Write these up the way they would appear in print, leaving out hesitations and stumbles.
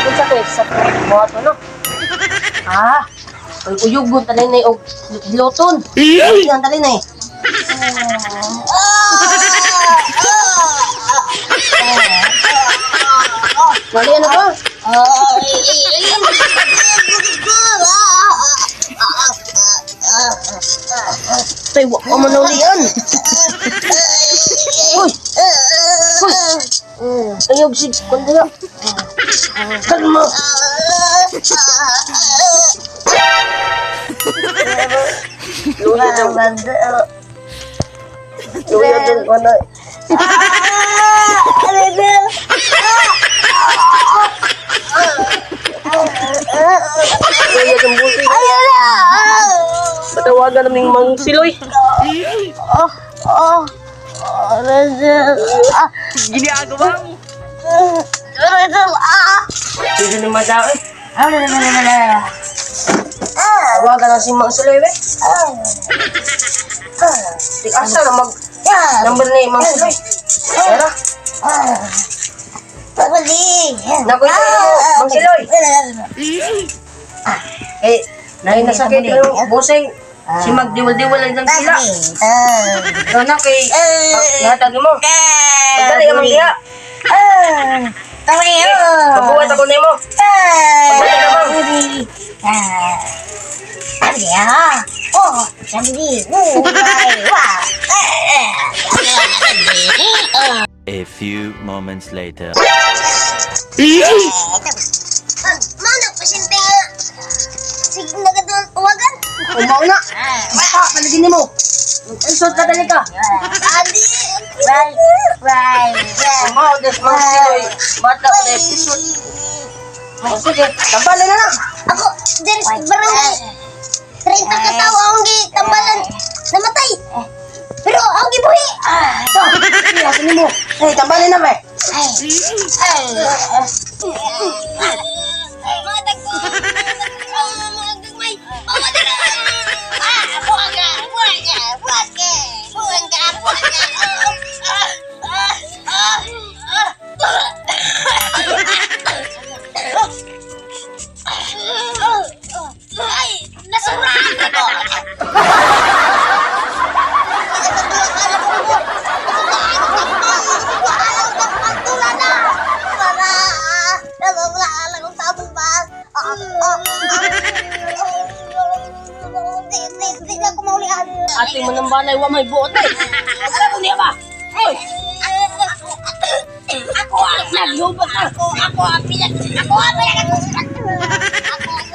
Unsa kay sa mo ato no? Ah, ay uyugon talinay og loton. Ay, ang talinay. Mali ano ba? Tay, wa ka man ulian. Uy! Uy! Ayaw, sig, kundi ya. Kalma! Luya dyan. Luya dyan ko na. Luya dyan buti. Patawagan namin Mang Siloy. Ginagawa mo. Hindi naman daw eh. Tawagan na si Mang Siloy eh. Di asa na mag number ni Mang Siloy. Tara. Naku, ito Mang Siloy. Eh, nahin na sakit yung busing. Si magdiwal-diwal lang sila. Ikaw na kay ihatag mo. Pagdali ka mang diha. Mabuhat ako nimo. Pagdali ka mang. A few moments later. Manok, pasyente nga. Sige na ka doon, uwagan. Umaw na. Bata, palagin nimo. Insult ka dali ka. Adi, Umaw, des Mang Siloy. Bata ko na episode. Oh, sige, tambalan na lang. Ako, diri sa barangay. 30 ka tao ang gitambalan. Namatay. Pero ang gibuhi. Ito, sige, asan nimo? Eh, tambalan na ba? Mga dagko. Mga gagmay. Mga dara. Ah, buwag ka, buwag ka, buwag ka. Buwag ka, buwag ka. Ah, ah, ah, ah. Ay, nasurahan ako. Ate mo ng balay, wa may buot eh. Wala ko niya ba? Hoy, Ako ang naghubad ka. Ako, ako ang pinag... Ako ang pinag... Ako ang...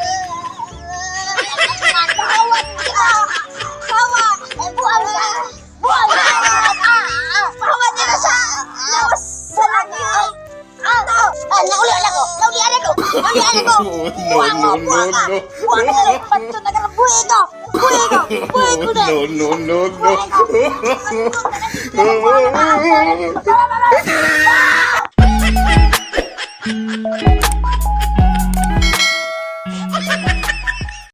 Bawat ka! Bawat! Buwang ka! Buwang ka! Bawat nila sa... Lawas sa lagi! Ah! Naulian ako! Naulian ako! Naulian ako! Buwang mo! Buwang ka! Buwang ka! Patso na ka! Buhay ko! Buhay ko! Buhay ko na! No, no, no, no. Buhay ko!